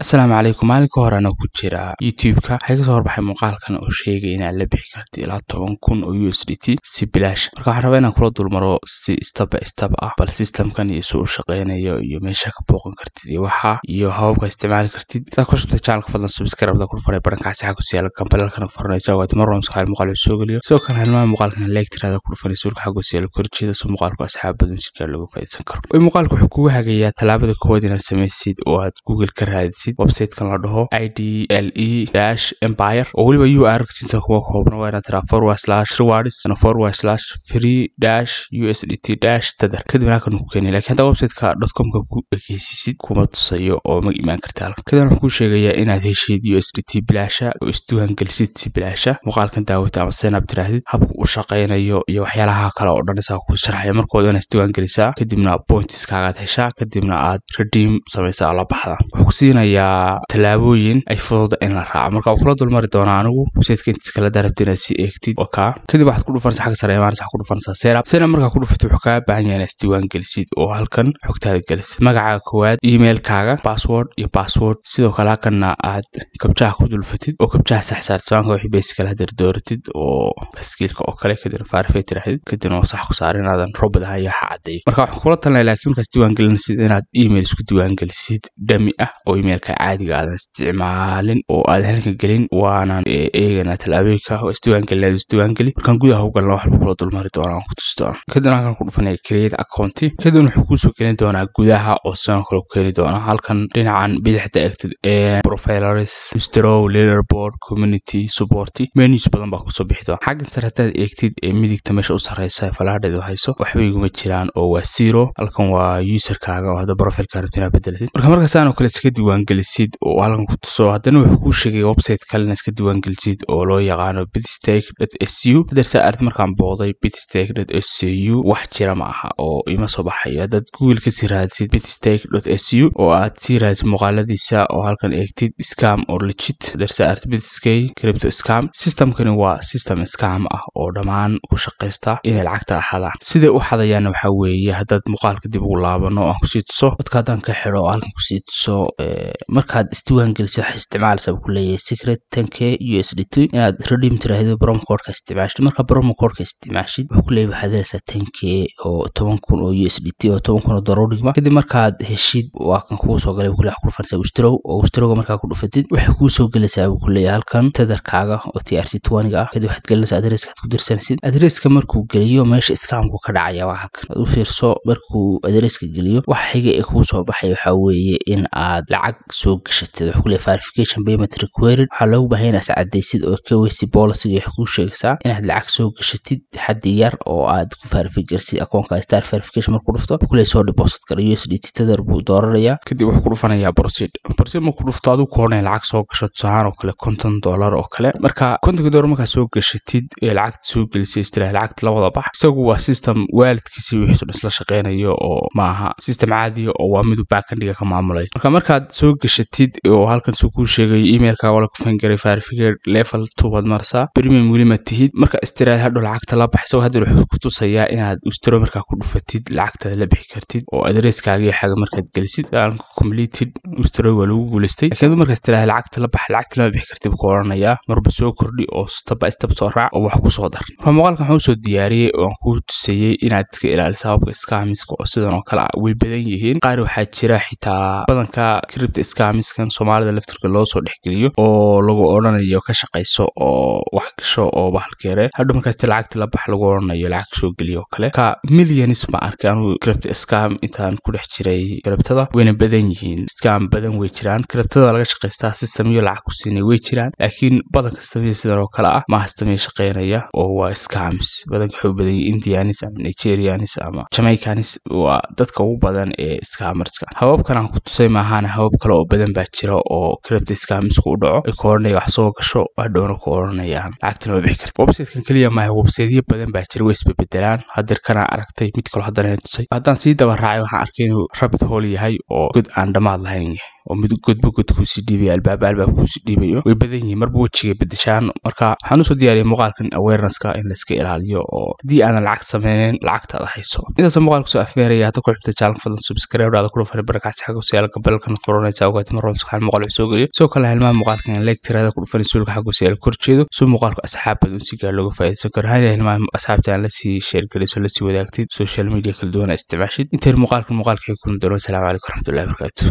Asalaamu calaykum. Maalinka horena ku jira YouTube-ka waxay kasoo horbaxay muuqaalkan oo sheegay inaad la bixi kartid ilaa 10,000 oo USDT si bilaash. Marka waxaan rabaa inaan kula dulmaro si step by step ah bal systemkan iyo si uu shaqeynayo iyo meesha ka booqan kartid iyo waxa iyo hababka isticmaali kartid. Intaad ku shubtay channelka, fadlan subscribe da ku faray barankaasi xagga ku yaala gambalelkana furanaysa waad mar walba soo muuqaal soo geliyo. Sidoo kale halmaan muuqaalkan like tirada ku dhufanaysa surka xagga ku yaala korjeeda si muuqaalku asxaab badan si gaar looga faa'iideysan karo. Muuqaalku wuxuu kugu hagayaa tallaabada koowaad inaad samaysid oo aad Google ka raadisid website-kan la dhaho IDLE-Empire, oo weliba URL sinta kuma koobna. Waa inaad tiraa /rewards//free-USDT-tether, kadibna halkan ku keenay. Laakiin haddaa website-ka .com-ka ku ekeysiisid, kuma tusayo oo ma imaan karta halkan. Kadibna wuxuu kuu sheegayaa inaad heshid USDT bilaasha oo isdiiwaan gelisid si bilaasha, muuqaalkan daawata ama sign up tiraahdid. Habka uu shaqeynayo iyo waxyaalaha kale oo dhan isaga ku sharxaya. Markooda inaad isdiiwaan gelisaa, kadibna points-kaagaad heshaa, kadibna aad redeem samaysaa oo la baxda. Wuxuu ku siinayaa tallaabooyin ay fududa in la raaco. Marka wuu kula dulmari doonaa anigu website-ka intiis kala darabta inaad sii eegtid oo kaa. Kadib waxaad ku dhufanaysaa xagga sare imaanaysa, waxaad ku dhufanaysaa sign up. Sign up markaa ku dhufatid, wuxuu kaaga baahan yahay inaad isdiiwaan gelisid oo halkan xogtaada gelisid: magacaaga koowaad, emailkaaga, password iyo password. Sidoo kale halkanna aad captcha-ha ku dulfatid oo captcha-ha sax saartid, saanka wixii basic kale hadeer dooratid oo baskiilka oo kale, kadibna verify tirahdid, kadibna oo sax ku saar inaadan robot ahaan iyo waxa caddeeyo. Marka waxaan kula talinaya laakiin markaas diiwaan gelinaysid inaad email isku diiwaan gelisid dummy ah oo emailka caadiga aadan isticmaalin oo aadan halkan gelin. Waanaan eeganaa tallaabooyinka oo isdiiwaan gelinaad isdiiwaan geli. Markaan gudaha u galna wax kula dulmari doonaa, waan ku tusi doonaa. Kadibna halkan ku dhufanaya create account. Kadibna wuxuu kuusoo gelin doonaa gudaha oo sidoo kale ku keeni doonaa halkan dhinacan bidixda eegtid ee profiles, withdraw, leaderboard, community, support, menus badan baa kusoo bixi doona. Xaggan sare hadaad eegtid ee midigta meesha u sarreysa falaadheedu hayso, waxba iguma jiraan oo waa zero. Halkan waa userkaaga oo hadda profileka rabtid inaad bedelatid. Marka markaasaan oo kale iska diiwaan gelisid oo halkan ku tuso, haddana wuxuu kuu sheegay website kale inaad iska diiwaan gelisid oo loo yaqaano bitstake.su. Hadeer saa aragtid, markaan booqday bitstake.su, wax jira ma aha oo ima soo baxayo. Haddaad Google kasii raadsid bitstake.su oo aad sii raadsid muuqaaladiisa oo halkan eegtid scam or legit, hadeer saa aragtid Bitstake crypto scam. Systemkani waa system scam ah oo dhammaan ku shaqaysta inay lacagta xadaan. Siday u xadayaanna waxaa weeye, haddaad muuqaalka dib ugu laabano oo aan kusii tuso dadka, haddaan ka xidho oo halkan kusii tuso, markaad isdiiwaan gelisid waxay isticmaalaysaa buu ku leeyahay secret 10K USDT inaad redeem tiraahdo, promo codeka isticmaashid. Marka promo codeka isticmaashid, wuxuu ku leeyahay waxaad helaysaa 10K oo 10,000 oo USDT oo 10,000 oo dollar u dhigma. Kadib markaad heshid, waa kan kuu soo galay, buu ku leeyahay ku dhufanaysaa withdraw, oo withdrawga markaa ku dhufatid waxay kuu soo gelaysaa, buu ku leeyahay, halkan tetherkaaga oo TRC20 ga ah. Kadib waxaad gelinaysaa addresska aad ku dirsanaysid. Addresska markuu geliyo, meesha scamku ka dhacaya waa halkan. Aad u fiirso, markuu addresska geliyo, waxa xiga ee kuu soo baxay waxaa weeye in aad lacag soo gashatid. Wuxuu ku leeyahay verification payment required. Waxaa loogu baahan inaad iscadaysid oo KYC policy waxay kuu sheegaysaa inaad lacag soo gashatid xaddi yar oo aad ku verify garsid akoonka. Start verification markuu dhufto, wuxuu ku leeyahay soo deposit kara USDT tether buu dooranayaa. Kadib wuxuu ku dhufanayaa proceed. Proceed markuu dhufto, adigu ku odhanaya lacag soo gasho, tusahaan oo kale $50 oo kale. Marka $50 markaa soo gashatid ee lacagta soo gelisay, istiraah lacagta la wada bax. Isagu waa system waalidkiisa wixiisu dhan isla shaqeynayo oo ma aha system caadiya oo waa miduu backendiga ka maamulayo. Marka markaad soo gashatid oo halkan suu kuu sheegayo emailka waa la ku fangaray, verificate level 2 baad marsaa, premium weli ma tihid. Marka istiraah hadhow lacagta la bax, isagoo hadda wuxuu ku tusayaa inaad withdraw markaa ku dhufatid, lacagtaada la bixi kartid oo addresskaaga iyo xaga markaad gelisid completed withdraw, waa lagu guuleystay. Laakiin markaad istiraah lacagta la bax, lacagta lama bixi kartid, ku oranayaa marba soo kordhi oo step by step soo raac oo wax ku soo dar. Marka muuqaalkan waxaan usoo diyaariyey oo aan kuu tusayey inaad iska ilaaliso hababka scamiska oo sidan oo kale ah. Way badan yihiin. Qaar waxaa jira xitaa badanka crypto scamiskan Soomaalida laftirka loo soo dhexgeliyo oo lagu odhanayo ka shaqayso oo wax gasho oo bahalkeere, hadhow markaas lacagta la bax lagu odhanayo lacag soo geliyo oo kale. Ka millions ma arkay anuu crypto scam intaan ku dhex jiray cryptada, wayna badan yihiin. Scam badan way jiraan, cryptada laga shaqaystaa, systemyo lacag ku siinay way jiraan, laakiin badanka systemyo sidan oo kale ah maaha systemyo shaqeynaya oo waa scams. Badanka waxay u badan yihiin Indianis ama Nigerianis ama Jamaicanis, waa dadka ugu badan ee scammerska. Hababkan aan ku tusay maahaana habab kale oo badan baa jira oo crypto scamsku u dhaco, ay ku odhanaya wax soo gasho, hadhowna ku odhanayaan lacagtana ma bixi karta. Websitekan keliya maaha, websiteyo badan baa jira, way isbebedelaan. Hadeer kana aragtay mid kaloo haddana tusay, haddaan sii daba raacay waxaan arkay inuu rabbit hole yahay oo god aan dhammaad lahayn yahay. Oo mid godba god kuusii dhiibayo, albaaba albaab kuusii dhiibayo. Way badan yihiin, marba wejiga bedeshaan. Marka waxaan usoo diyaariyay muuqaalkan awareness-ka in layska ilaaliyo, oo haddii aadan lacag sameyneyn lacagtaada hayso. Intaas muuqaalka soo afmeeraya. Hadda ku xigta channel, fadlan subscribe dhaada ku dhufan barakac xagga soo yaala gabalkan furanaysa ogaati mar walba saxan muuqaal soo geliyo. Sidoo kale hilmaha muuqaalkan like tirada ku dhufan suulka xagga soo yaala kor jeedo, si muuqaalka asxaab badan si gaar looga faa'iideysan karo. Hada hilmaha asxaabta aan la sii share geliso, la sii wadaagtid social media kala duwan isticmaashid. Inta muuqaalkan muuqaalka kulmi doono. Asalaamu calaykum waraxmatullahi wabarakaatu.